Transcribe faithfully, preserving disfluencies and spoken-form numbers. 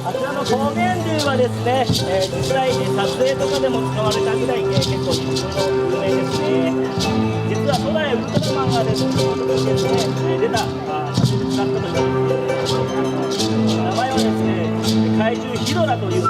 あちらの高原流はですね、えー、実際、えー、撮影とかでも使われたぐらい、えー、結構有名ですね。実は初代ウルトラマンがですね、この時ですね、えー、出た、あー、写真だったという。名前はですね、怪 ヒドラという。